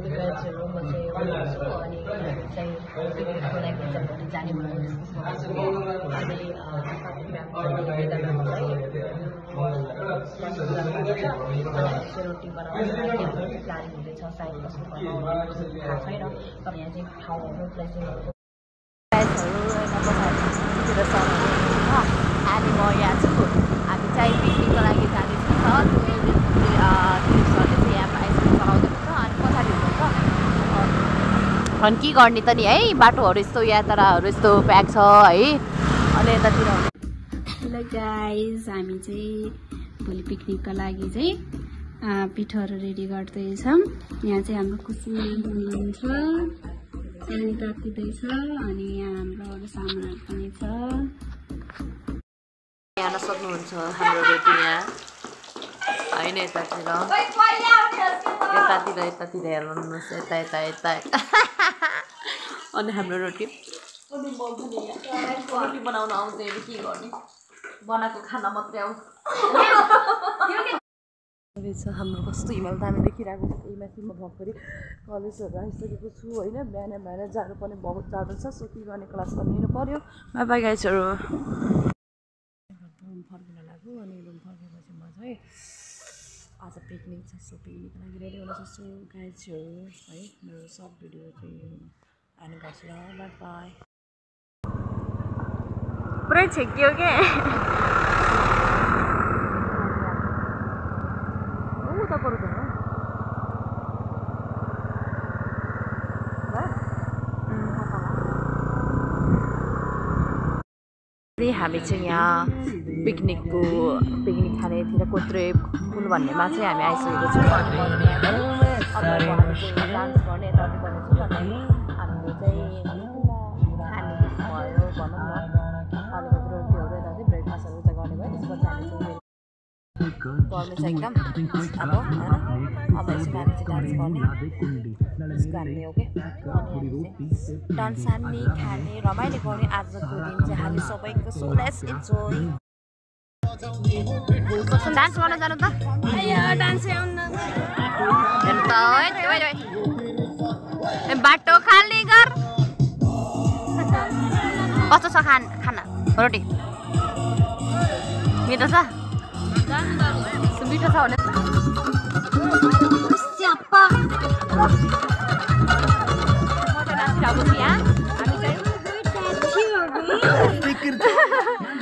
कति ब्याचहरू म चाहिँ गर्छु अनि चाहिँ पिकनिकको लागि चाहिँ भोलि जाने भनेर सेरोटी बनाउने प्लानिङ हुँदैछ सायद कसो बनाउनु थाहा छैन तर यहाँ चाहिँ ठाउँहरू प्लेसिङहरू अनि म यहाँ छु हामी चाहिँ पिकनिकको लागि जाँदैछौँ अनि के गर्ने त नि है बाटोहरू यस्तो यात्राहरू यस्तो प्याक छ है अनि यतातिर हेलो गाइज हामी चाहिँ भोलि पिकनिकको लागि चाहिँ पिठोहरू रेडी गर्दैछौँ यहाँ चाहिँ हाम्रो खुसी हुनुहुन्छ अनि तातिँदैछ अनि यहाँ हाम्रो अरू सामानहरू पनि छ यहाँ सक्नुहुन्छ हाम्रो रोटी यहाँ होइन यतातिर हेर्नुहोस् यता अनि हाम्रो रोटी बनाउन आउँदैन के गर्ने बनाएको खाना मात्रै आउँछ हाम्रो कस्तो हिमाल दामी देखिरहेको छ त्यही माथि म भर्खरै कलेजहरू आइसकेको छु होइन बिहान जानु पनि बहुत जाडो छ सो के गर्ने क्लास पनि लिनु पर्यो बाई गाइजहरू रुम फर्किन लाग्यो अनि रुम फर्केपछि म चाहिँ आज पिकनिक छ सो पिकनिकको लागि रेडी हुन सक्छु गाइजहरू है मेरो सर्ट भिडियो चाहिँ आउने गर्छु ल बाई पुरै छेकियो के हामी चाहिँ यहाँ पिकनिक खानेतिर कोत्रे पुल भन्नेमा चाहिँ हामी आइसकेको छौँ डान्स गर्ने यताउति गर्नेछौँ हामीले चाहिँ खाने भयो भनौँ न अलिकति रोटीहरू यता चाहिँ ब्रेकफास्टहरू चाहिँ गर्ने भयो त्यसपछि हामी चाहिँ गर्नु चाहिँ एकदम अब एकछिन हामी चाहिँ डान्स गर्ने त्यसको हामीले हो कि डान्स हान्ने खाने रमाइलो गर्ने आजको दिन चाहिँ हामी सबैको सो लेट्स इन्जोय डान्स गर्न जानु त डान्स बाटो खाली गर कस्तो छ खाना रोटी मिठो छ मिठो छ भने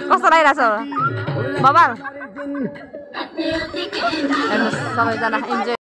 कस्तो लागिरहेछ बबाल हेर्नुहोस् सबैजना इन्जोय